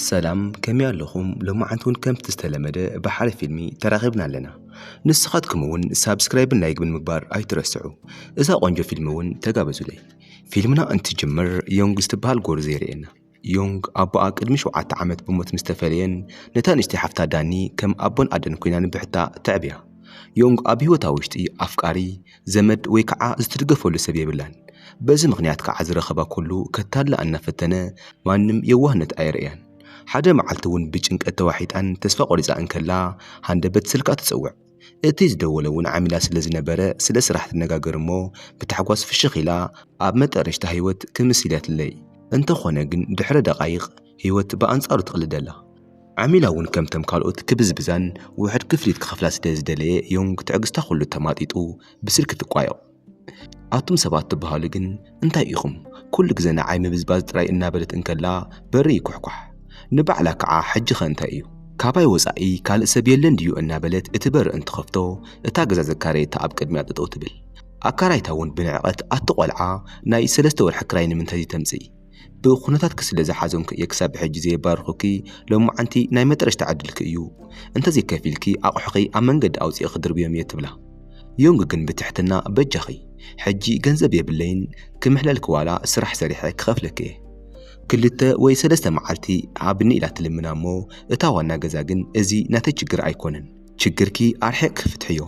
ሰላም፣ ከመይ ኣለኹም? ሎማዓንቲ እውን ከምቲ ዝተለመደ ብሓደ ፊልሚ ተራኺብና ኣለና። ንስኻትኩም እውን ሳብስክራይብን ላይክ ብምግባር ኣይትረስዑ። እዛ ቆንጆ ፊልሚ እውን ተጋበዙለይ። ፊልምና እንትጅምር ዮንግ ዝተበሃል ጎርዞ የርእየና። ዮንግ ኣቦኣ ቅድሚ ሸውዓተ ዓመት ብሞት ምስ ተፈለየን ነታ ንእሽተይ ሓፍታ ዳኒ ከም ኣቦን ኣደን ኮይና ንብሕታ ተዕብያ። ዮንግ ኣብ ህይወታ ውሽጢ ኣፍቃሪ፣ ዘመድ ወይ ከዓ ዝትድገፈሉ ሰብ የብላን። በዚ ምኽንያት ከዓ ዝረኸባ ኩሉ ከታልላ እናፈተነ ማንም የዋህነት ኣየርእያን። ሓደ መዓልቲ እውን ብጭንቀት ተዋሒጣን ተስፋ ቆሪፃ እንከላ ሃንደበት ስልካ ትፅውዕ። እቲ ዝደወለ እውን ዓሚላ ስለ ዝነበረ ስለ ስራሕ ትነጋገር እሞ ብታሕጓስ ፍሽኽ ኢላ ኣብ መጠረሽታ ህይወት ክምስለትለይ። እንተኾነ ግን ድሕሪ ደቃይቕ ህይወት ብኣንጻሩ ትቕልደላ። ዓሚላ እውን ከምቶም ካልኦት ክብዝብዛን ውሕድ ክፍሊት ክኸፍላ ስለ ዝደለየ ዮንግ ትዕግስታ ኩሉ ተማጢጡ ብስልኪ ትቋየቕ። ኣቱም ሰባት ትበሃሉ ግን እንታይ ኢኹም? ኩሉ ግዜ ንዓይ ምብዝባዝ ጥራይ እናበለት እንከላ በሪ ይኩሕኳሕ። ንባዕላ ከዓ ሕጂ ኸ እንታይ እዩ? ካባይ ወፃኢ ካልእ ሰብ የለን ድዩ እናበለት እቲ በሪ እንትኸፍቶ እታ ገዛ ዘካረየታ ኣብ ቅድሚያ ጠጠው ትብል። ኣካራይታ እውን ብንዕቐት ኣቲ ቆልዓ ናይ ሰለስተ ወርሒ ክራይ ንምንታይ ተምፅኢ? ብኩነታትኪ ስለ ዝሓዘንኩ እየ ክሳብ ሕጂ ዘየባርኹኪ፣ ሎማዓንቲ ናይ መጠረሽታ ዕድልኪ እዩ። እንተዘይከፊልኪ ኣቑሑኺ ኣብ መንገዲ ኣውፅኤ ክድርብዮም እየ ትብላ። ዮንግ ግን ብትሕትና በጃኺ፣ ሕጂ ገንዘብ የብለይን፣ ክምሕለልኪ ዋላ ስራሕ ሰሪሐ ክኸፍለኪ እየ። ክልተ ወይ ሰለስተ መዓልቲ ሃብኒ ኢላ ትልምና እሞ እታ ዋና ገዛ ግን እዚ ናተይ ችግር ኣይኮነን። ችግርኪ ኣርሒቕኪ ፍትሕዮ።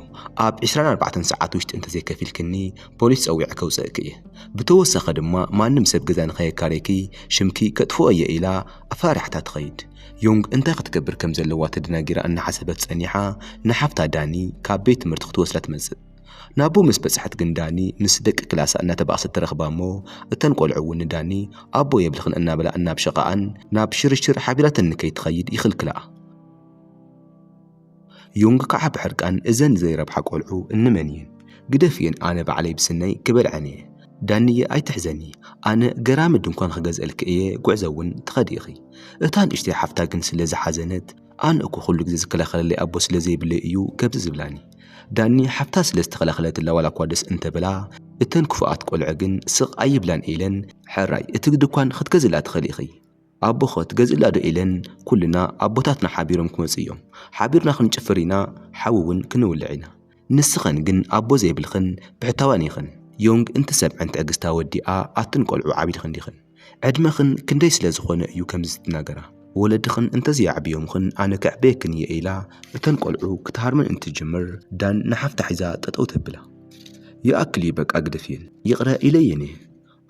ኣብ ዕስራን ኣርባዕተን ሰዓት ውሽጢ እንተዘይከፊልክኒ ፖሊስ ፀዊዐ ከውፅእኪ እየ። ብተወሳኺ ድማ ማንም ሰብ ገዛ ንኸየካረይኪ ሽምኪ ከጥፍኦ እየ ኢላ ኣፈራሪሓታ ትኸይድ። ዮንግ እንታይ ክትገብር ከም ዘለዋ ተደናጊራ እናሓሰበት ፀኒሓ ንሓፍታ ዳኒ ካብ ቤት ትምህርቲ ክትወስዳ ትመፅእ። ናብኡ ምስ በፅሐት ግን ዳኒ ምስ ደቂ ክላሳ እናተባእሰት ትረኽባ እሞ እተን ቆልዑ እውን ንዳኒ ኣቦ የብልኽን እናበላ እናብሸቓኣን ናብ ሽርሽር ሓቢራተን ንከይትኸይድ ይኽልክልኣ። ዮንግ ከዓ ብሕርቃን እዘን ዘይረብሓ ቆልዑ እንመን እየን? ግደፍየን ኣነ ባዕለይ ብስነይ ክበልዐን እየ። ዳንየ ኣይትሕዘኒ፣ ኣነ ገራሚ ድንኳን ክገዝእልኪ እየ፣ ጉዕዞ እውን ትኸዲ ኢኺ። እታ ንእሽተይ ሓፍታ ግን ስለ ዝሓዘነት ኣነ እኮ ኩሉ ግዜ ዝከላኸለለይ ኣቦ ስለ ዘይብለይ እዩ ከምዚ ዝብላኒ። ዳኒ ሓፍታ ስለ ዝተኸላኸለትላ ዋላ እኳ ደስ እንተበላ እተን ክፉኣት ቆልዑ ግን ስቕ ኣይብላን ኢለን ሕራይ እቲ ድኳን ክትገዝእላ ትኽእሊ ኢኺ። ኣቦኸ ትገዝእላ ዶ ኢለን ኩልና ኣቦታትና ሓቢሮም ክመፁ እዮም። ሓቢርና ክንጭፍር ኢና፣ ሓዊ እውን ክንውልዕ ኢና። ንስኸን ግን ኣቦ ዘይብልኽን ብሕታውያን ኢኽን። ዮንግ እንትሰምዐን ትዕግስታ ወዲኣ ኣትን ቆልዑ ዓቢድኽን ዲኽን? ዕድመኽን ክንደይ ስለ ዝኾነ እዩ ከምዚ ትናገራ? ወለድኽን እንተዘይኣዕብዮምኽን ኣነ ከዕበየክን እየ ኢላ እተን ቆልዑ ክትሃርመን እንትትጅምር ዳን ንሓፍታ ሒዛ ጠጠው ተብላ። ይኣክል እዩ በቃ ግደፍየን፣ ይቕረ ኢለየን እየ።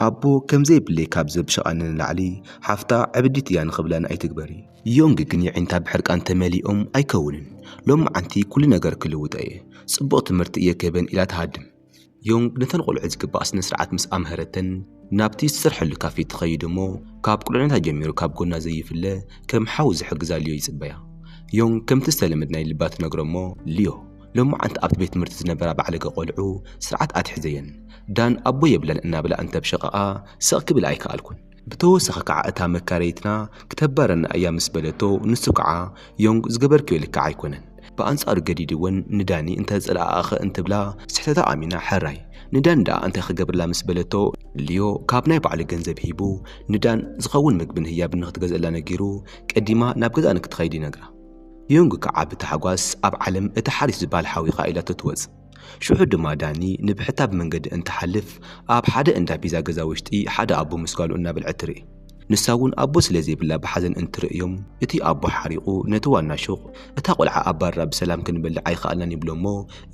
ኣቦ ከም ዘይብለይ ካብ ዘብሸቓኒ ንላዕሊ ሓፍታ ዕብዲት እያ ንኽብላኒ ኣይትግበሪ። ዮንግ ግን የዒንታ ብሕርቃን ተመሊኦም ኣይከውንን። ሎማዓንቲ ኩሉ ነገር ክልውጦ እየ፣ ፅቡቕ ትምህርቲ እየ ክህበን ኢላ ትሃድም። ዮንግ ነተን ቆልዑ ዝግባእ ስነ ስርዓት ምስ ኣምሀረተን ናብቲ ዝሰርሐሉ ካፌ ትኸይድ እሞ ካብ ቁልዕነታ ጀሚሩ ካብ ጎና ዘይፍለ ከም ሓው ዝሕግዛ ሊዮ ይፅበያ። ዮንግ ከምቲ ዝተለመደ ናይ ልባ ትነግሮ እሞ ሊዮ ሎማዓንቲ ኣብቲ ቤት ትምህርቲ ዝነበራ ባዕለገ ቆልዑ ስርዓት ኣትሕዘየን። ዳን ኣቦ የብለን እናበላ እንተብሸቐኣ ስቕ ክብል ኣይከኣልኩን። ብተወሳኺ ከዓ እታ መካረይትና ክተባረና እያ ምስ በለቶ ንሱ ከዓ ዮንግ ዝገበርክዮ ልክዕ ኣይኮነን። ብኣንጻሩ ገዲድወን ንዳኒ እንተጸላኣኸ እንትብላ ስሕተታ ኣሚና ሕራይ ንዳኒ ደኣ እንታይ ክገብርላ ምስ በለቶ ሊዮ ካብ ናይ ባዕሉ ገንዘብ ሂቡ ንዳን ዝኸውን ምግብን ህያብን ንክትገዝእላ ነጊሩ ቀዲማ ናብ ገዛ ንክትኸይድ ይነግራ። ዮንግ ከዓ ብታሕጓስ ኣብ ዓለም እቲ ሓሪፍ ዝበሃል ሓዊኻ ኢላቶ ትወጽእ። ሽዑ ድማ ዳኒ ንብሕታ ብመንገዲ እንትሓልፍ ኣብ ሓደ እንዳ ፒዛ ገዛ ውሽጢ ሓደ ኣቦ ምስ ጓሉ እናበልዐ ትርኢ። ንሳ እውን ኣቦ ስለ ዘይብላ ብሓዘን እንትርእዮም እቲ ኣቦ ሓሪቑ ነቲ ዋና ሹቕ እታ ቆልዓ ኣባርራ ብሰላም ክንበልዕ ኣይኸኣልናን ይብሎ እሞ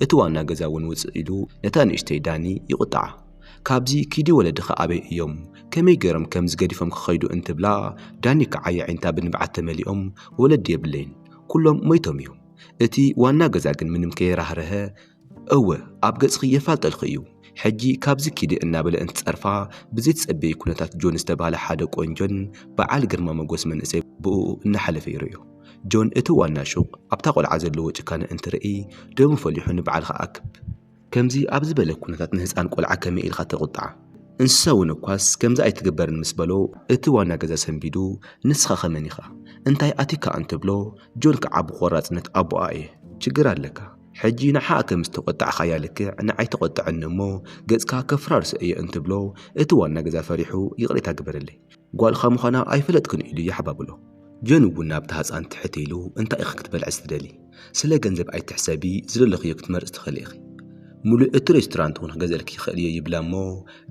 እቲ ዋና ገዛ እውን ውፅእ ኢሉ ነታ ንእሽተይ ዳኒ ይቑጥዓ። ካብዚ ኪዲ ወለድኻ ኣበይ እዮም? ከመይ ገይሮም ከምዚ ገዲፎም ክኸይዱ እንትብላ ዳኒ ከዓ የዒንታ ብንብዓት ተመሊኦም ወለዲ የብለይን፣ ኩሎም ሞይቶም እዮም። እቲ ዋና ገዛ ግን ምንም ከየራህረሀ እወ ኣብ ገጽኺ የፋልጠልኺ እዩ፣ ሕጂ ካብዚ ኪዲ እናበለ እንትጸርፋ ብዘይተጸበየ ኩነታት ጆን ዝተባህለ ሓደ ቆንጆን በዓል ግርማ መጎስ መንእሰይ ብእኡ እናሓለፈ ይርእዮ። ጆን እቲ ዋና ሹቕ ኣብታ ቆልዓ ዘለዎ ጭካነ እንትርኢ ደሙ ፈሊሑ ንባዕልኻ ኣክብ። ከምዚ ኣብ ዝበለ ኩነታት ንህፃን ቆልዓ ከመይ ኢልካ ተቑጥዓ? እንስሳ እውን እኳስ ከምዚ ኣይትግበርን ምስ በሎ እቲ ዋና ገዛ ሰንቢዱ ንስኻ ከመን ኢኻ? እንታይ ኣቲካ እንትብሎ ጆን ከዓ ብቆራፅነት ኣቦኣ እየ። ችግር ኣለካ። ሕጂ ንዓኣ ከም ዝተቆጣዕኻያ ልክዕ ንዓይ ተቆጥዐኒ እሞ ገፅካ ከፍራርሶ እየ እንትብሎ እቲ ዋና ገዛ ፈሪሑ ይቕሬታ ግበረለይ። ጓልኻ ምዃና ኣይፈለጥክን ኢሉ የሓባብሎ። ጆን እውን ናብታ ህፃን ትሕት ኢሉ፣ እንታይ ኢኺ ክትበልዒ ትደሊ? ስለ ገንዘብ ኣይትሕሰቢ፣ ዝደለኽዮ ክትመርፂ ትኽእሊ ኢኺ። ሙሉእ እቲ ሬስቶራንት እውን ክገዝአልኪ ይኽእል እየ ይብላ እሞ፣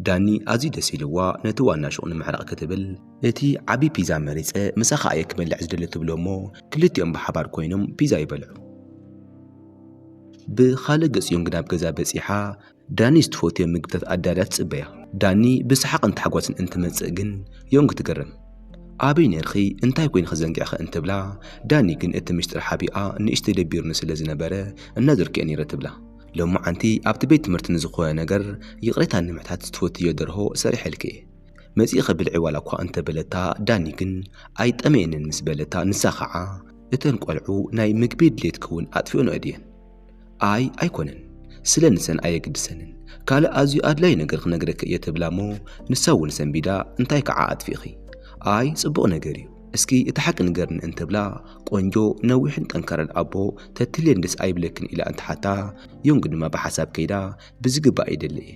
ዳኒ ኣዝዩ ደስ ኢልዋ ነቲ ዋና ሹቕ ንምሕራቕ ክትብል፣ እቲ ዓቢ ፒዛ መሪጸ፣ ምሳኻ እየ ክበልዕ ዝደሊ ትብሎ እሞ፣ ክልቲኦም ብሓባር ኮይኖም ፒዛ ይበልዑ። ብኻልእ ገጽ ዮንግ ናብ ገዛ በጺሓ፣ ዳኒ ዝትፈትዮ ምግብታት ኣዳልያ ትጽበያ። ዳኒ ብሰሓቕን ታሕጓስን እንትመጽእ ግን፣ ዮንግ ትገረም። ኣበይ ነርኺ? እንታይ ኮይንኺ ዘንጊዕኺ? እንትብላ፣ ዳኒ ግን እቲ ምሽጥር ሓቢኣ ንእሽተይ ደቢሩኒ ስለ ዝነበረ፣ እናዘርክየ ነይረ ትብላ። ሎማዓንቲ ኣብቲ ቤት ትምህርቲ ንዝኾነ ነገር ይቕሬታ ንምሕታት ዝትፈትዮ ደርሆ ሰሪሐልኪ እየ። መጺእኺ ብልዒ ዋላ እኳ እንተበለታ፣ ዳኒ ግን ኣይጠመየንን ምስ በለታ፣ ንሳ ኸዓ እተን ቆልዑ ናይ ምግቢ ድሌትኪ እውን ኣጥፊኦንኦ ድየን? ኣይ ኣይኮነን፣ ስለ ንሰን ኣየግድሰንን። ካልእ ኣዝዩ ኣድላዪ ነገር ክነግረኪ እየ ትብላ እሞ፣ ንሳ እውን ሰንቢዳ፣ እንታይ ከዓ ኣጥፊእኺ? ኣይ ጽቡቕ ነገር እዩ። እስኪ እቲ ሓቂ ንገርኒ እንትብላ፣ ቆንጆ ነዊሕን ጠንካራን ኣቦ ተትህልየን ደስ ኣይብለክን ኢላ እንትሓታ፣ ዮንግ ድማ ብሓሳብ ከይዳ፣ ብዝግባእ ይደሊ እየ።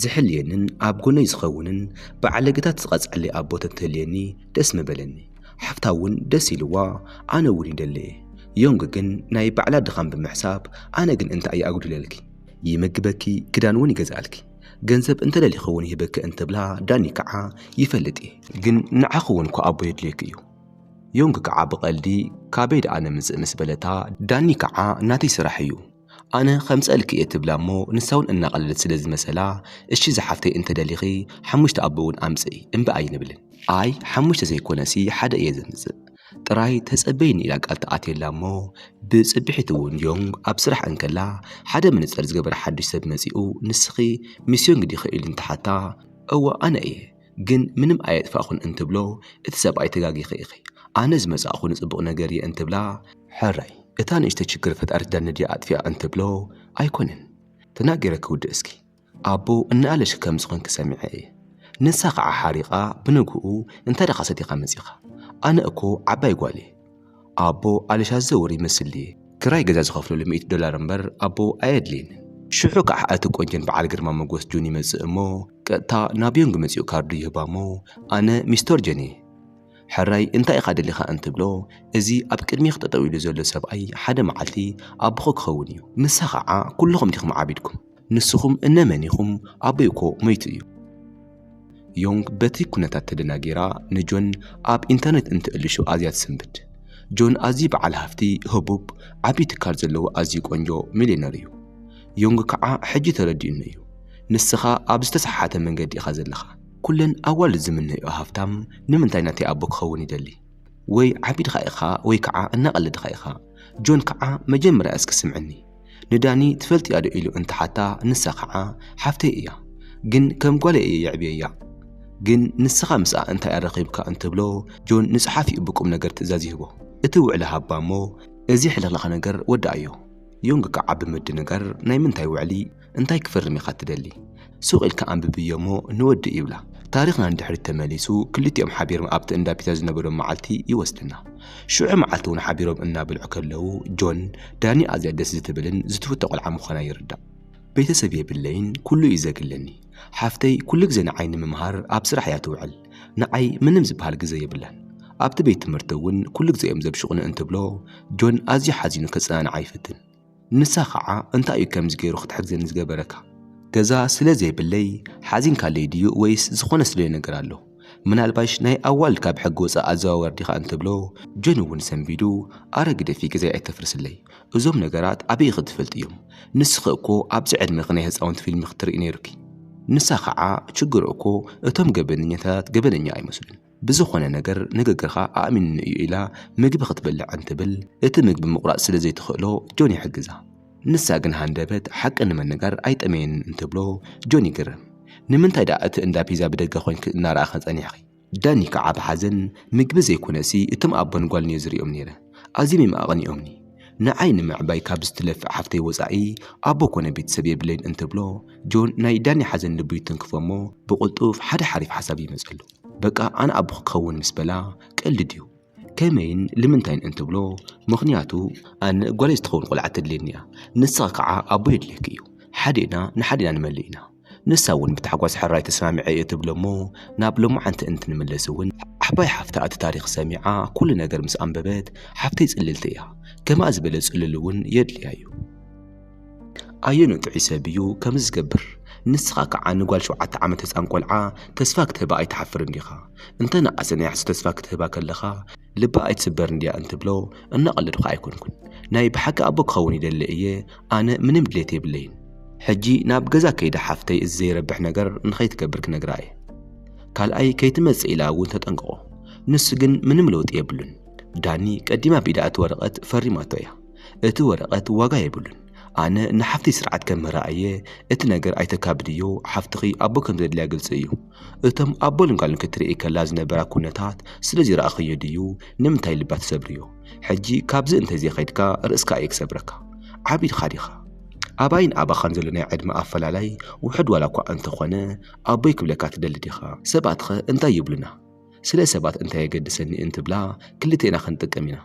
ዝሕልየንን ኣብ ጎነይ ዝኸውንን ብዓለግታት ዝቐጽዐለይ ኣቦ ተትህልየኒ ደስ ምበለኒ። ሓፍታ እውን ደስ ኢልዋ፣ ኣነ እውን ይደሊ እየ። ዮንግ ግን ናይ ባዕላ ድኻም ብምሕሳብ፣ ኣነ ግን እንታይ እየ ኣጉድለልኪ? ይምግበኪ፣ ክዳን እውን ይገዝኣልኪ። ገንዘብ እንተደሊኺ እውን ይህበኪ እንትብላ፣ ዳኒ ከዓ ይፈልጥ እየ። ግን ንዓኺ እውን እኮ ኣቦ የድልየኪ እዩ። ዮንግ ከዓ ብቐልዲ፣ ካበይ ደኣ ነምጽእ ምስ በለታ፣ ዳኒ ከዓ ናተይ ስራሕ እዩ። ኣነ ከምጽኣልኪ እየ ትብላ እሞ፣ ንሳ እውን እናቐለለት ስለ ዝመሰላ፣ እሺ ዝሓፍተይ እንተደሊኺ፣ ሓሙሽተ ኣቦ እውን ኣምጽኢ፣ እምቢ ኣይንብልን። ኣይ፣ ሓሙሽተ ዘይኮነሲ ሓደ እየ ዘምጽእ። ጥራይ ተጸበይኒ ኢላ ቃል ትኣትየላ እሞ፣ ብጽብሒት እውን ዮንግ ኣብ ስራሕ እንከላ፣ ሓደ መነጸር ዝገበረ ሓድሽ ሰብ መጺኡ፣ ንስኺ ሚስ ዮንግ ዲኺ ኢሉ እንትሓታ፣ እወ ኣነ እየ፣ ግን ምንም ኣየጥፋእኹን እንትብሎ፣ እቲ ሰብኣይ ተጋጊኺ ኢኺ። ኣነ ዝመጻእኹ ንጽቡቕ ነገር እየ እንትብላ፣ ሕራይ፣ እታ ንእሽቶ ችግር ፈጣሪት ዳኒ ድያ ኣጥፊኣ እንትብሎ፣ ኣይኮነን። ተናጊረ ክውድእ እስኪ። ኣቦ እናኣለሽ ከም ዝኾንኪ ሰሚዐ እየ። ንሳ ኸዓ ሓሪቓ፣ ብንግኡ እንታይ ደኻ ሰቲኻ መጺኻ? ኣነ እኮ ዓባይ ጓል እየ። ኣቦ ኣልሻ ዘውር ይመስል ድየ? ክራይ ገዛ ዝኸፍለሉ ሚእቲ ዶላር እምበር ኣቦ ኣየድልየንን። ሽዑ ከዓ እቲ ቆንጆን በዓል ግርማ ሞገስ ጆን ይመጽእ እሞ፣ ቀጥታ ናብ ዮንግ መጺኡ ካርዱ ይህባ እሞ፣ ኣነ ሚስተር ጆን እየ። ሕራይ እንታይ ኢኻ ደሊኻ እንትብሎ፣ እዚ ኣብ ቅድሜኺ ጠጠው ኢሉ ዘሎ ሰብኣይ ሓደ መዓልቲ ኣቦኺ ክኸውን እዩ። ንሳ ኸዓ ኩልኹም ዲኹም ዓቢድኩም። ንስኹም እነመን ኢኹም? ኣቦይ እኮ መይቱ እዩ። ዮንግ በቲ ኩነታት ተደናጊራ ንጆን ኣብ ኢንተርኔት እንትእልሹ ኣዝያ ትስንብድ። ጆን ኣዝዩ በዓል ሃፍቲ፣ ህቡብ፣ ዓቢ ትካል ዘለዎ ኣዝዩ ቆንጆ ሚልዮነር እዩ። ዮንግ ከዓ ሕጂ ተረዲኡኒ እዩ። ንስኻ ኣብ ዝተሰሓሓተ መንገዲ ኢኻ ዘለኻ። ኩለን ኣዋልድ ዝምነይኦ ሃፍታም ንምንታይ ናተይ ኣቦ ክኸውን ይደሊ? ወይ ዓቢድኻ ኢኻ ወይ ከዓ እናቐለድኻ ኢኻ። ጆን ከዓ መጀመርያ እስኪ ስምዕኒ። ንዳኒ ትፈልጥያ ዶ ኢሉ እንትሓታ ንሳ ከዓ ሓፍተይ እያ። ግን ከም ጓለይ እየ የዕብየያ። ግን ንስኻ ምስኣ እንታይ ኣረኺብካ እንትብሎ ጆን ንጸሓፊኡ ብቁም ነገር ትእዛዝ ይህቦ። እቲ ውዕሊ ሃባ እሞ እዚ ሕልኽላኽ ነገር ወድኣዮ። ዮንግ ከዓ ብምድንጋር ናይ ምንታይ ውዕሊ እንታይ ክፈርም ኢኻ ትደሊ? ሱቕ ኢልካ ኣንብብዮ እሞ ንወድእ ይብላ። ታሪኽና ንድሕሪት ተመሊሱ ክልቲኦም ሓቢሮም ኣብቲ እንዳ ፒዛ ዝነበሮም መዓልቲ ይወስደና። ሽዑ መዓልቲ እውን ሓቢሮም እናበልዑ ከለዉ ጆን ዳኒ ኣዝያ ደስ ዝትብልን ዝትፍቶ ቆልዓ ምዃና ይርዳእ። ቤተሰብ የብለይን፣ ኩሉ እዩ ዘግለኒ። ሓፍተይ ኩሉ ግዜ ንዓይ ንምምሃር ኣብ ስራሕ እያ ትውዕል። ንዓይ ምንም ዝበሃል ግዜ የብላን። ኣብቲ ቤት ትምህርቲ እውን ኩሉ ግዜ እዮም ዘብሽቑኒ እንትብሎ ጆን ኣዝዩ ሓዚኑ ከጸናንዓ ይፍትን። ንሳ ኸዓ እንታይ እዩ ከምዚ ገይሩ ክትሕግዘኒ ዝገበረካ? ገዛ ስለ ዘይብለይ ሓዚንካለይ ድዩ ወይስ ዝኾነ ስለ ነገር ኣሎ? ምናልባሽ ናይ ኣዋልድ ካብ ሕጊ ወፃእ ኣዘዋወር ዲኻ እንትብሎ ጆን እውን ሰንቢዱ ኣረ ግደፊ ገዛይ ኣይተፍርስለይ። እዞም ነገራት ኣበይ ኢኺ ትፈልጥዮም? ንስኺ እኮ ኣብዚ ዕድመኺ ናይ ህፃውንቲ ፊልም ክትርኢ ነይሩኪ። ንሳ ኸዓ ችግሩ እኮ እቶም ገበነኛታት ገበነኛ ኣይመስሉን። ብዝኾነ ነገር ንግግርኻ ኣእሚኑኒ እዩ ኢላ ምግቢ ክትበልዕ እንትብል እቲ ምግቢ ምቑራፅ ስለ ዘይትኽእሎ ጆን ይሕግዛ። ንሳ ግን ሃንደበት ሓቂ ንምንጋር ኣይጠመየንን እንትብሎ ጆን ይግረም። ንምንታይ ደኣ እቲ እንዳ ፒዛ ብደገ ኮይንኪ እናረኣኸ ጸኒሕኺ? ዳኒ ከዓ ብሓዘን ምግቢ ዘይኮነሲ እቶም ኣቦን ጓልን እየ ዝሪኦም ነይረ። ኣዝዮም እዮም ኣቐኒኦምኒ። ንዓይ ንምዕባይ ካብ ዝትለፍዕ ሓፍተይ ወፃኢ ኣቦ ኮነ ቤተሰብ የብለይን እንትብሎ ጆን ናይ ዳኒ ሓዘን ልቡ ይትንክፎ እሞ ብቕልጡፍ ሓደ ሓሪፍ ሓሳብ ይመፀሉ። በቃ ኣነ ኣቦኺ ክኸውን ምስ በላ ቀልዲ ድዩ? ከመይን ልምንታይን እንትብሎ ምኽንያቱ ኣነ ጓለይ ዝትኸውን ቆልዓ ተድልየኒ እያ። ንስኻ ከዓ ኣቦ የድልየኪ እዩ። ሓዴና ንሓዴና ንመልእ ኢና። ንሳ እውን ብታሕጓስ ሕራይ ተስማሚዐ እየ ትብሎ እሞ ናብ ሎማዓንቲ እንትንምለስ እውን ዓባይ ሓፍታ እቲ ታሪኽ ሰሚዓ ኩሉ ነገር ምስ ኣንበበት፣ ሓፍተይ ጽልልቲ እያ፣ ከምኣ ዝበለ ጽሉል እውን የድልያ እዩ። ኣየኑ ጥዑይ ሰብ እዩ ከምዚ ዝገብር? ንስኻ ከዓ ንጓል ሸውዓተ ዓመት ህፃን ቆልዓ ተስፋ ክትህባ ኣይትሓፍርን ዲኻ? እንተ ንኣሰናይ ሕሱ ተስፋ ክትህባ ከለኻ ልባ ኣይትስበርን ድያ እንትብሎ እናቐለድኩ ኣይኮንኩን። ናይ ብሓቂ ኣቦ ክኸውን ይደሊ እየ። ኣነ ምንም ድሌት የብለይን። ሕጂ ናብ ገዛ ከይደ ሓፍተይ እዚ ዘይረብሕ ነገር ንኸይትገብር ክነግራ እየ። ካልኣይ ከይትመጽእ ኢላ እውን ተጠንቅቖ። ንሱ ግን ምንም ለውጢ የብሉን። ዳኒ ቀዲማ ብኢዳ እቲ ወረቐት ፈሪማቶ እያ። እቲ ወረቐት ዋጋ የብሉን። ኣነ ንሓፍተይ ስርዓት ከምህራ እየ። እቲ ነገር ኣይተካብድዮ። ሓፍትኺ ኣቦ ከም ዘድልያ ግልጺ እዩ። እቶም ኣቦን ጓልን ክትርኢ ከላ ዝነበራ ኩነታት ስለ ዝረኣኽዮ ድዩ ንምንታይ ልባ ትሰብርዮ? ሕጂ ካብዚ እንተዘይኸድካ ርእስካ እየ ክሰብረካ። ዓቢድኻ ዲኻ? ኣባይን ኣባኻን ዘሎ ናይ ዕድመ ኣፈላላይ ውሑድ ዋላ እኳ እንተኾነ ኣቦይ ክብለካ ትደሊ ዲኻ? ሰባትኸ እንታይ ይብሉና? ስለ ሰባት እንታይ የገድሰኒ እንትብላ ክልቴና ክንጥቀም ኢና።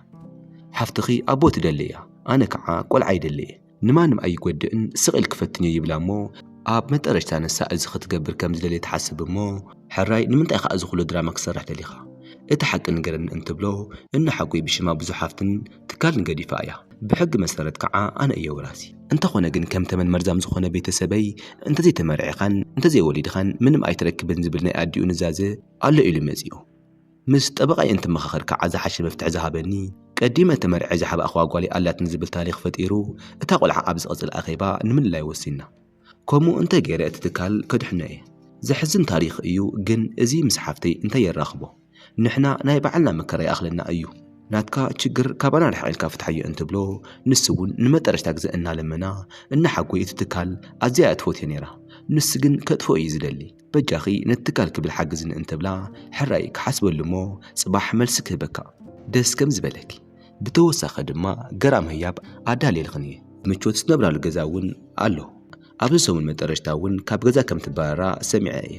ሓፍትኺ ኣቦ ትደሊ እያ፣ ኣነ ከዓ ቆልዓ ይደሊ እየ። ንማንም ኣይጎድእን፣ ስቕ ኢል ክፈትንዮ ይብላ እሞ ኣብ መጠረሽታ ንሳ እዚ ክትገብር ከም ዝደልየ ትሓስብ እሞ ሕራይ ንምንታይ ከዓ እዚ ኩሉ ድራማ ክሰርሕ ደሊኻ? እቲ ሓቂ ንገረኒ እንትብሎ እነ ሓጎይ ብሽማ ብዙሕ ሃፍትን ትካልን ገዲፋ እያ። ብሕጊ መሰረት ከዓ ኣነ እየ ወራሲ። እንተኾነ ግን ከም ተመን መርዛም ዝኾነ ቤተሰበይ እንተዘይተመርዒኻን እንተዘይወሊድኻን ምንም ኣይትረክብን ዝብል ናይ ኣዲኡ ንዛዘ ኣሎ ኢሉ መጺኡ። ምስ ጠበቓይ እንትመኻኸር ከዓ ዝሓሸ መፍትሒ ዝሃበኒ፣ ቀዲመ ተመርዐ ዝሓባእኽዋ ጓለይ ኣላትኒ ዝብል ታሪኽ ፈጢሩ፣ እታ ቆልዓ ኣብ ዝቕጽል ኣኼባ ንምልላይ ወሲንና። ከምኡ እንተ ገይረ እቲ ትካል ከድሕኖ እየ። ዘሕዝን ታሪኽ እዩ፣ ግን እዚ ምስ ሓፍተይ እንታይ የራኽቦ? ንሕና ናይ ባዕልና መከራ ይኣኽለና እዩ። ናትካ ችግር ካባና ርሕቕ ኢልካ ፍትሓዮ እንትብሎ፣ ንሱ እውን ንመጠረሽታ ግዜ እናለመና፣ እናሓጎይ እቲ ትካል ኣዝያ እያ ትፈትዮ ነይራ። ንሱ ግን ከጥፍኦ እዩ ዝደሊ። በጃኺ ነቲ ትካል ክብል ሓግዝኒ እንትብላ፣ ሕራይ ክሓስበሉ እሞ ጽባሕ መልሲ ክህበካ። ደስ ከም ዝበለኪ። ብተወሳኺ ድማ ገራም ህያብ ኣዳልየልኽን እየ። ምቾት ዝነብራሉ ገዛ እውን ኣሎ። ኣብዚ ሰሙን መጠረሽታ እውን ካብ ገዛ ከም ትባረራ ሰሚዐ እየ።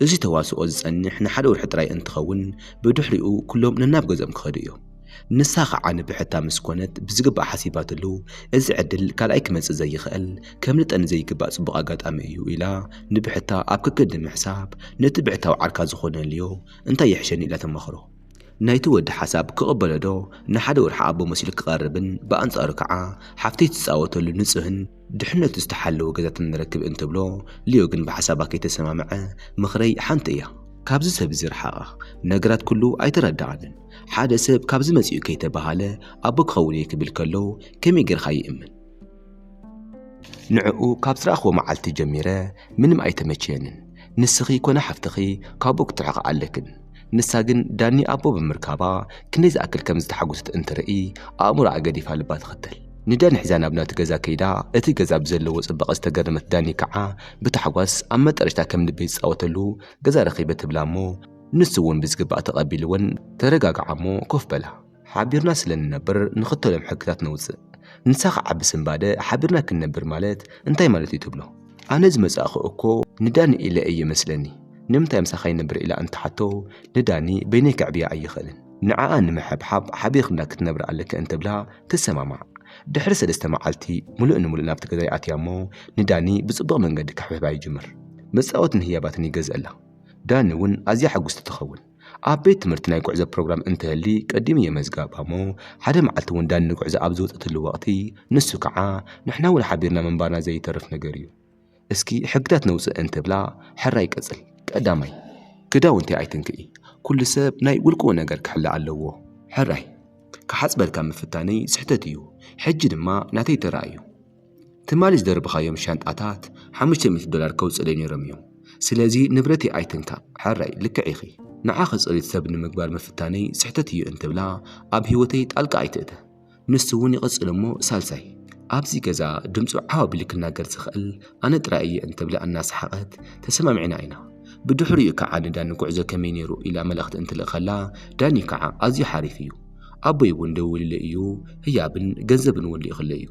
እዚ ተዋስኦ ዝጸንሕ ንሓደ ወርሒ ጥራይ እንትኸውን፣ ብድሕሪኡ ኩሎም ነናብ ገዝኦም ክኸዱ እዮም። ንሳ ኸዓ ንብሕታ ምስ ኮነት ብዝግባእ ሓሲባትሉ፣ እዚ ዕድል ካልኣይ ክመጽእ ዘይኽእል፣ ከምልጠኒ ዘይግባእ ጽቡቕ ኣጋጣሚ እዩ ኢላ ንብሕታ ኣብ ክክድ ንምሕሳብ፣ ነቲ ብሕታዊ ዓርካ ዝኾነ ልዮ እንታይ ይሕሸኒ ኢላ ተማኽሮ። ናይቲ ወዲ ሓሳብ ክቕበሎ ዶ ንሓደ ወርሒ ኣቦ መሲሉ ክቐርብን ብኣንጻሩ ከዓ ሓፍተይ ትጻወተሉ ንጹህን ድሕነቱ ዝተሓለወ ገዛትን ንረክብ እንትብሎ፣ ልዮ ግን ብሓሳባ ከይተሰማምዐ ምኽረይ ሓንቲ እያ። ካብዚ ሰብ እዚ ርሓቓ። ነገራት ኩሉ ኣይተረድኣንን። ሓደ ሰብ ካብዚ መጺኡ ከይተባሃለ ኣቦ ክኸውን እየ ክብል ከሎ ከመይ ጌርካ ይእምን? ንዕኡ ካብ ዝረኣኽዎ መዓልቲ ጀሚረ ምንም ኣይተመቸየንን። ንስኺ ኮነ ሓፍትኺ ካብኡ ክትርሕቓ ኣለክን። ንሳ ግን ዳኒ ኣቦ ብምርካባ ክንደይ ዝኣክል ከም ዝተሓጎሰት እንትርኢ ኣእምሮኣ ገዲፋ ልባ ትኸተል። ንዳኒ ሒዛ ናብ ናቲ ገዛ ከይዳ እቲ ገዛ ብዘለዎ ጽባቐ ዝተገረመት ዳኒ ከዓ ብታሕጓስ ኣብ መጠረሽታ ከም ልበይ ዝጻወተሉ ገዛ ረኺበ ትብላ እሞ ንሱ እውን ብዝግባእ ተቐቢልወን ተረጋግዓ እሞ ኮፍ በላ። ሓቢርና ስለ ንነብር ንኽተሎም ሕግታት ነውጽእ። ንሳ ኸዓ ብስንባደ ሓቢርና ክንነብር ማለት እንታይ ማለት እዩ ትብሎ። ኣነ ዝመጻእኹ እኮ ንዳኒ ኢለ እየ መስለኒ። ንምንታይ ምሳኻ ይነብር ኢላ እንትሓቶ ንዳኒ በይነይ ከዕብያ ኣይኽእልን። ንዓኣ ንምሕብሓብ ሓቢርክና ክትነብር ኣለኪ እንትብላ ትሰማማዕ። ድሕሪ ሰለስተ መዓልቲ ምሉእ ንምሉእ ናብቲ ገዛ ይኣትያ እሞ ንዳኒ ብጽቡቕ መንገዲ ክሕብሕባ ይጅምር። መጻወትን ህያባትን ይገዝእላ። ዳኒ እውን ኣዝያ ሕጉስቲ ትኸውን። ኣብ ቤት ትምህርቲ ናይ ጉዕዞ ፕሮግራም እንትህሊ ቀዲሙ የመዝጋባ እሞ ሓደ መዓልቲ እውን ዳኒ ንጉዕዞ ኣብ ዝወጸትሉ ወቕቲ ንሱ ከዓ ንሕና እውን ሓቢርና ምንባርና ዘይተርፍ ነገር እዩ። እስኪ ሕግታት ነውፅእ እንትብላ ሕራይ ቀፅል። ቀዳማይ፣ ክዳውንቲ ኣይትንክኢ። ኩሉ ሰብ ናይ ውልቅኡ ነገር ክሕለ ኣለዎ። ሕራይ፣ ክሓፅበልካ ምፍታነይ ስሕተት እዩ። ሕጂ ድማ ናተይ ተራ እዩ። ትማሊ ዝደርብኻዮም ሻንጣታት ሓሙሽተ ሚእቲ ዶላር ከውፅእለይ ነይሮም እዮም። ስለዚ ንብረተይ ኣይትንካእ። ሕራይ፣ ልክዕ ኢኺ። ንዓኺ ፅሪት ሰብ ንምግባር ምፍታነይ ስሕተት እዩ እንትብላ ኣብ ህይወተይ ጣልቃ ኣይትእተ። ንሱ እውን ይቕጽል እሞ ሳልሳይ፣ ኣብዚ ገዛ ድምፁ ዓው ኣቢሉ ክናገር ዝኽእል ኣነ ጥራይ እየ እንትብላ እናሰሓቐት ተሰማሚዕና ኢና። ብድሕሪኡ ከዓ ንዳኒ ጉዕዞ ከመይ ነይሩ ኢላ መልእኽቲ እንትልእኸላ ዳኒ ከዓ ኣዝዩ ሓሪፍ እዩ። ኣቦይ እውን ደዊሉለይ እዩ፣ ህያብን ገንዘብን እውን ልኢኹለይ እዩ።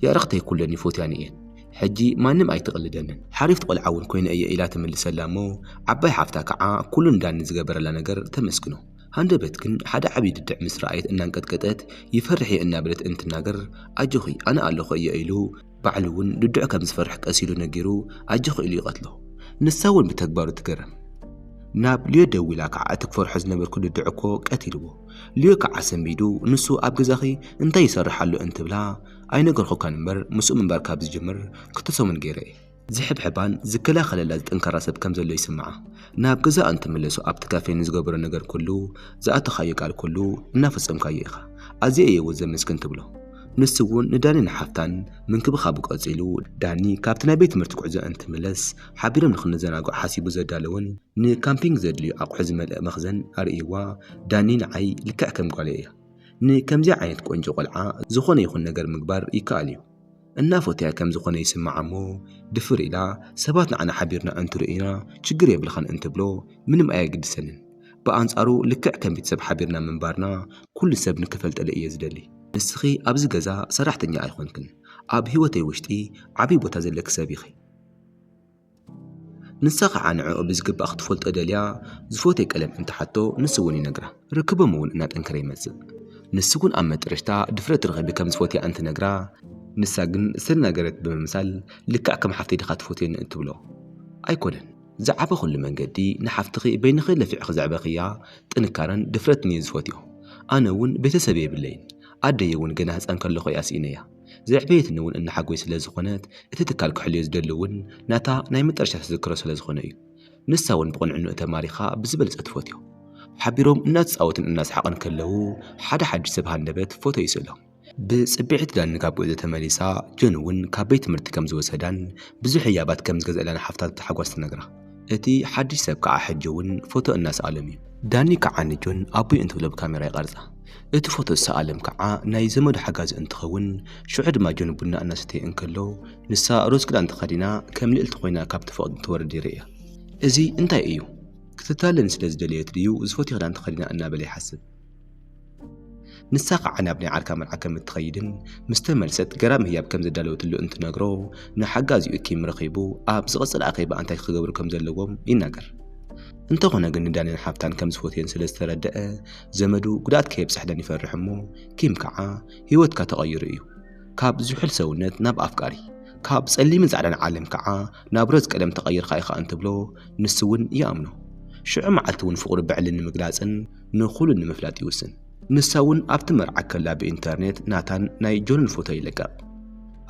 የዕርኽተይ ኩለን ይፎትያኒ እየን። ሕጂ ማንም ኣይትቕልደንን። ሓሪፍቲ ቆልዓ እውን ኮይነ እየ ኢላ ትምልሰላ እሞ ዓባይ ሓፍታ ከዓ ኩሉ ንዳኒ ዝገበረላ ነገር ተመስግኖ። ሃንደበት ግን ሓደ ዓብዪ ድድዕ ምስ ረኣየት እናንቀጥቀጠት ይፈርሕ እየ እናበለት እንትናገር ኣጆኺ ኣነ ኣለኹ እየ ኢሉ ባዕሉ እውን ድድዕ ከም ዝፈርሕ ቀስ ኢሉ ነጊሩ ኣጆኺ ኢሉ ይቐትሎ። ንሳ እውን ብተግባሩ ትገረም። ናብ ልዮ ደዊላ ከዓ እቲ ክፈርሖ ዝነበርኩ ድድዕ እኮ ቀቲልዎ። ልዮ ከዓ ሰንቢዱ፣ ንሱ ኣብ ገዛኺ እንታይ ይሰርሕ ኣሎ እንትብላ፣ ኣይነገርኩካን እምበር ምስኡ ምንባር ካብ ዝጅምር ክልተ ሰሙን ገይረ እየ። ዝሕብሕባን ዝከላኸለላ ዝጠንካራ ሰብ ከም ዘሎ ይስምዓ። ናብ ገዛ እንትምለሱ ኣብቲ ካፌ ንዝገበሮ ነገር ኩሉ፣ ዝኣተኻዮ ቃል ኩሉ እናፈጸምካዮ ኢኻ። ኣዝየ እየ እውን ዘመስግን ትብሎ። ንሱ እውን ንዳኒ ንሓፍታን ምንክብኻቡ ቀጺሉ፣ ዳኒ ካብቲ ናይ ቤት ትምህርቲ ጉዕዞ እንትምለስ ሓቢሮም ንኽንዘናግዑ ሓሲቡ ዘዳለወን ንካምፒንግ ዘድልዩ ኣቑሑ ዝመልአ መኽዘን ኣርእይዋ፣ ዳኒ ንዓይ ልክዕ ከም ጓለይ እያ። ንከምዚ ዓይነት ቆንጆ ቆልዓ ዝኾነ ይኹን ነገር ምግባር ይከኣል እዩ። እናፈትያ ከም ዝኾነ ይስምዓ እሞ፣ ድፍር ኢላ ሰባት ንዓና ሓቢርና እንትርእዩና ችግር የብልኻን እንትብሎ ምንም ኣየግድሰንን። ብኣንጻሩ ልክዕ ከም ቤተሰብ ሓቢርና ምንባርና ኩሉ ሰብ ንክፈልጠሉ እየ ዝደሊ። ንስኺ ኣብዚ ገዛ ሰራሕተኛ ኣይኾንክን። ኣብ ህይወተይ ውሽጢ ዓብዪ ቦታ ዘለኪ ሰብ ኢኺ። ንሳ ኸዓ ንዕኡ ብዝግባእ ክትፈልጦ ደልያ ዝፎትዮ ቀለም እንትሓቶ ንሱ እውን ይነግራ። ርክቦም እውን እናጠንከረ ይመጽእ። ንሱ እውን ኣብ መጠረሽታ ድፍረት ረኺቢ ከም ዝፎትያ እንትነግራ፣ ንሳ ግን ዝተደናገረት ብምምሳል ልክዕ ከም ሓፍተይ ዲኻ ትፎትየኒ እትብሎ። ኣይኮነን። ዝዓበኹሉ መንገዲ ንሓፍትኺ በይንኺ ለፊዕኺ ዘዕበኽያ ጥንካረን ድፍረትን እየ ዝፎትዮ። ኣነ እውን ቤተሰብ የብለይን። ኣደይ እውን ገና ህፃን ከለኹ እያ ስኢነያ። ዘዕበየትኒ እውን እናሓጎይ ስለ ዝኾነት እቲ ትካል ክሕልዮ ዝደሊ እውን ናታ ናይ መጠረሽታ ተዘክሮ ስለ ዝኾነ እዩ። ንሳ እውን ብቕንዕንኡ ተማሪኻ ብዝበለጸ ትፎትዮ። ሓቢሮም እናተጻወቱን እናሰሓቕን ከለዉ ሓደ ሓድሽ ሰብ ሃንደበት ፎቶ ይስእሎም። ብጽብዒት ዳኒ ካብ ጉዕዞ ተመሊሳ ጆን እውን ካብ ቤት ትምህርቲ ከም ዝወሰዳን ብዙሕ ህያባት ከም ዝገዝአላን ሓፍታ ብታሕጓስ ትነግራ። እቲ ሓድሽ ሰብ ከዓ ሕጂ እውን ፎቶ እናሰኣሎም እዩ። ዳኒ ከዓ ንጆን ኣቦይ እንትብሎ ብካሜራ ይቐርጻ። እቲ ፎቶ ዝሰኣሎም ከዓ ናይ ዘመዱ ሓጋዚ እንትኸውን ሽዑ ድማ ጆን ቡና እናሰተየ እንከሎ ንሳ ሮዝ ክዳን ተኸዲና ከም ልእልቲ ኮይና ካብቲ ፎቕ እንትወርድ ይርእያ። እዚ እንታይ እዩ? ክትታለኒ ስለ ዝደለየት ድዩ ዝፎትዮ ክዳን ተኸዲና እናበለ ይሓስብ። ንሳ ከዓ ናብ ናይ ዓርካ መርዓ ከም እትኸይድን ምስ ተመልሰት ገራሚ ህያብ ከም ዘዳለወትሉ እንትነግሮ ንሓጋዚኡ ኪም ረኺቡ ኣብ ዝቕጽል ኣኼባ እንታይ ክገብሩ ከም ዘለዎም ይናገር። እንተኾነ ግን ንዳንን ሓፍታን ከም ዝፎትየን ስለ ዝተረደአ ዘመዱ ጉድኣት ከየብጽሕለን ይፈርሕ እሞ ኪም ከዓ ህይወትካ ተቐይሩ እዩ። ካብ ዝሑል ሰውነት ናብ ኣፍቃሪ፣ ካብ ጸሊምን ጻዕዳን ዓለም ከዓ ናብ ሮዝ ቀለም ተቐይርካ ኢኻ እንትብሎ ንሱ እውን ይኣምኖ። ሽዑ መዓልቲ እውን ፍቕሩ ብዕሊ ንምግላጽን ንኹሉ ንምፍላጥ ይውስን። ንሳ እውን ኣብቲ መርዓ ከላ ብኢንተርኔት ናታን ናይ ጆንን ፎቶ ይለቀቕ።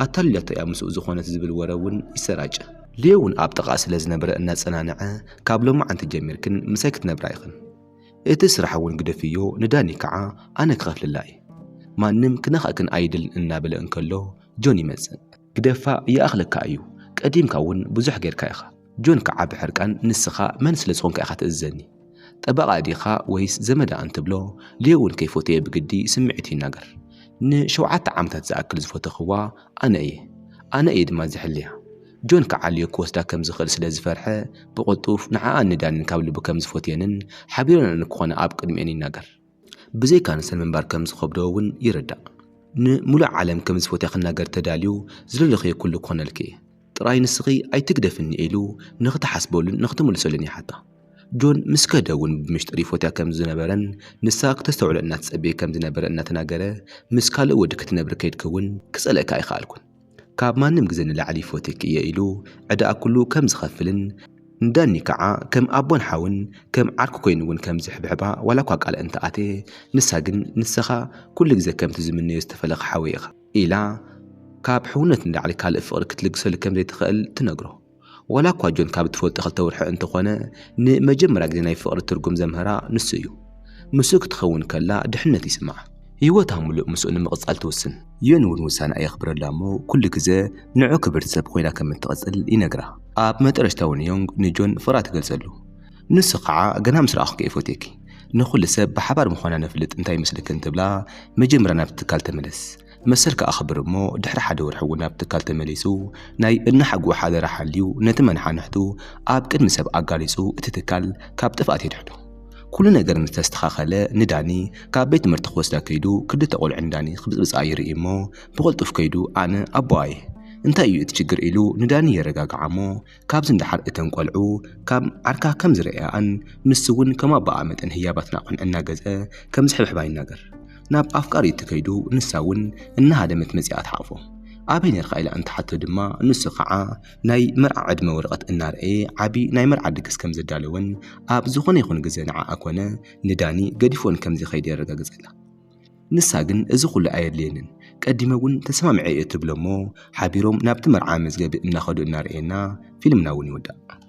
ኣታሊላቶ እያ ምስኡ ዝኾነት ዝብል ወረ እውን ይሰራጨ። ሊዮ እውን ኣብ ጥቓ ስለ ዝነበረ እናጸናንዐ ካብ ሎማዓንቲ ጀሚርክን ምሳይ ክትነብራ ኢኽን። እቲ ስራሕ እውን ግደፍዮ ንዳኒ ከዓ ኣነ ክኸፍልላ እየ። ማንም ክነኽእክን ኣይድልን እናበለ እንከሎ ጆን ይመጽእ። ግደፋ ይኣኽለካ እዩ። ቀዲምካ እውን ብዙሕ ጌርካ ኢኻ። ጆን ከዓ ብሕርቃን ንስኻ መን ስለ ዝኾንካ ኢኻ ትእዘኒ? ጠበቓ ዲኻ ወይስ ዘመዳ እንትብሎ ሊዮ እውን ከይፎተየ ብግዲ ስምዒቱ ይናገር። ንሸውዓተ ዓመታት ዝኣክል ዝፈተኽዋ ኣነ እየ። ኣነ እየ ድማ ዝሕልያ። ጆን ከዓ ሊዮ ክወስዳ ከም ዝኽእል ስለ ዝፈርሐ ብቕልጡፍ ንዓኣን ንዳኒን ካብ ልቡ ከም ዝፈትየንን ሓቢረን ክኾና ኣብ ቅድሚኤን ይናገር። ብዘይካ ንሰን ምንባር ከም ዝኸብዶ እውን ይርዳእ። ንሙሉእ ዓለም ከም ዝፈትያ ክናገር ተዳልዩ ዝደለኽዮ ኩሉ ክኾነልኪ እየ። ጥራይ ንስኺ ኣይትግደፍኒ ኢሉ ንኽትሓስበሉን ንኽትምልሰሉን ይሓታ። ጆን ምስ ከደ እውን ብምሽጥር ይፎትያ ከም ዝነበረን ንሳ ክተስተውዕሎ እናተጸበየ ከም ዝነበረ እናተናገረ ምስ ካልእ ወዲ ክትነብሪ ከይድኪ እውን ክጸልእካ ኣይኸኣልኩን። ካብ ማንም ግዜ ንላዕሊ ይፎትየኪ እየ ኢሉ ዕዳኣ ኩሉ ከም ዝኸፍልን ንዳኒ ከዓ ከም ኣቦን ሓውን ከም ዓርኪ ኮይኑ እውን ከም ዝሕብሕባ ዋላ እኳ ቃል እንተኣትየ ንሳ ግን ንስኻ ኩሉ ግዜ ከምቲ ዝምነዮ ዝተፈለኸ ሓወይ ኢኻ ኢላ ካብ ሕውነት ንላዕሊ ካልእ ፍቕሪ ክትልግሰሉ ከም ዘይትኽእል ትነግሮ። ዋላ እኳ ጆን ካብ እትፈልጦ ክልተ ወርሒ እንተኾነ ንመጀመርያ ግዜ ናይ ፍቕሪ ትርጉም ዘምህራ ንሱ እዩ። ምስኡ ክትኸውን ከላ ድሕነት ይስምዓ። ህይወታ ምሉእ ምስኡ ንምቕጻል ትውስን። ዮን እውን ውሳነ ኣየኽብረላ እሞ ኩሉ ግዜ ንዑ ክብርቲ ሰብ ኮይና ከም እትቕጽል ይነግራ። ኣብ መጠረሽታ እውን ዮንግ ንጆን ፍቕራ ትገልጸሉ። ንሱ ከዓ ገና ምስ ረኣኹ ከይፎትየኪ ንኹሉ ሰብ ብሓባር ምዃና ነፍልጥ እንታይ ይመስለኪ እንትብላ መጀመርያ ናብቲ ትካል ተመለስ መሰልካ ኣኽብር እሞ ድሕሪ ሓደ ወርሒ እውን ናብ ትካል ተመሊሱ ናይ እናሓግኡ ሓደራ ሓልዩ ነቲ መነሓንሕቱ ኣብ ቅድሚ ሰብ ኣጋሊጹ እቲ ትካል ካብ ጥፍኣት የድሕኖ። ኩሉ ነገር ምስ ተስተኻኸለ ንዳኒ ካብ ቤት ትምህርቲ ክወስዳ ከይዱ ክልተ ቆልዑ ንዳኒ ክብጽብጽኣ ይርኢ እሞ ብቕልጡፍ ከይዱ ኣነ ኣቦኣ እየ እንታይ እዩ እቲ ችግር ኢሉ ንዳኒ የረጋግዓ እሞ ካብዚ ንደሓር እተን ቆልዑ ካብ ዓርካ ከም ዝርእያኣን ንሱ እውን ከም ኣቦኣ መጠን ህያባትን ኣቑሑን እናገዝአ ከም ዝሕብሕባ ይናገር። ናብ ኣፍቃሪኡ ከይዱ ንሳ እውን እናሃደመት መጺኣ ትሓቕፎ። ኣበይ ነርካ ኢላ እንትሓቶ ድማ ንሱ ከዓ ናይ መርዓ ዕድመ ወረቐት እናርኣየ ዓቢ ናይ መርዓ ድግስ ከም ዘዳለወን ኣብ ዝኾነ ይኹን ግዜ ንዓኣ ኮነ ንዳኒ ገዲፎን ከም ዝኸይድ የረጋግጸላ። ንሳ ግን እዚ ኩሉ ኣየድልየንን፣ ቀዲመ እውን ተሰማሚዐ እየ ትብሎ እሞ ሓቢሮም ናብቲ መርዓ መዝገብ እናኸዱ እናርኣየና ፊልምና እውን ይወዳእ።